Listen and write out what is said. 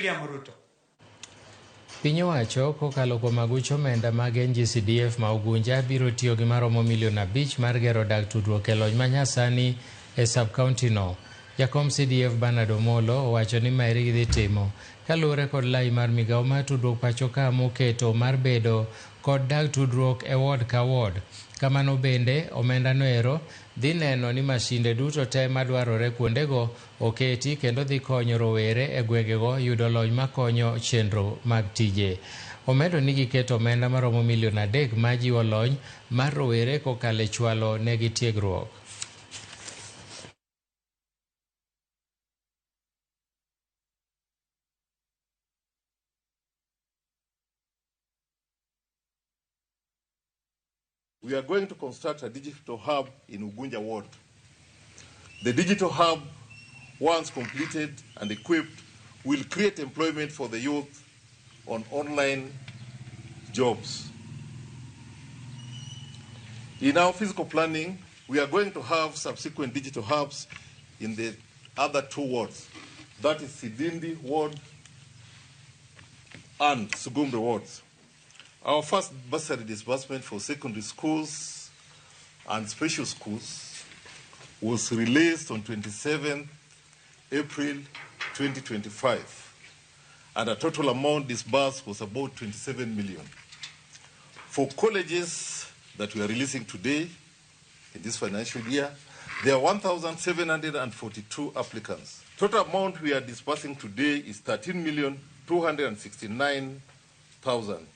William Ruto. Piny owacho kokalo kuom aguch omenda mag NGCDF ma Ugunja biro tiyo gi maromo milion 5 mar gero dag tudruok e lony manyasani e sub-county no. Jakom CDF Bernard Omolo owacho ni maeri gidhi timo kaluwore kod lai mar migawo mar tudruok pacho ka moketo mar bedo kod dag tudruok e ward ka ward. Kamano bende omenda noero dhi neno ni masinde duto te madwarore kuondego oketi kendo dhi konyo rowere e gwengego yudo lony makonyo chenro mag tije. Omedo ni giketo omenda maromo milion 3 majiwo lony mar rowere kokalo e chwalo negi tiegruok. We are going to construct a digital hub in Ugunja Ward. The digital hub, once completed and equipped, will create employment for the youth on online jobs. In our physical planning, we are going to have subsequent digital hubs in the other 2 wards. That is Sidindi Ward and Sugumri Wards. Our first bursary disbursement for secondary schools and special schools was released on 27th April 2025, and a total amount disbursed was about 27 million. For colleges that we are releasing today, in this financial year, there are 1,742 applicants. Total amount we are disbursing today is 13,269,000.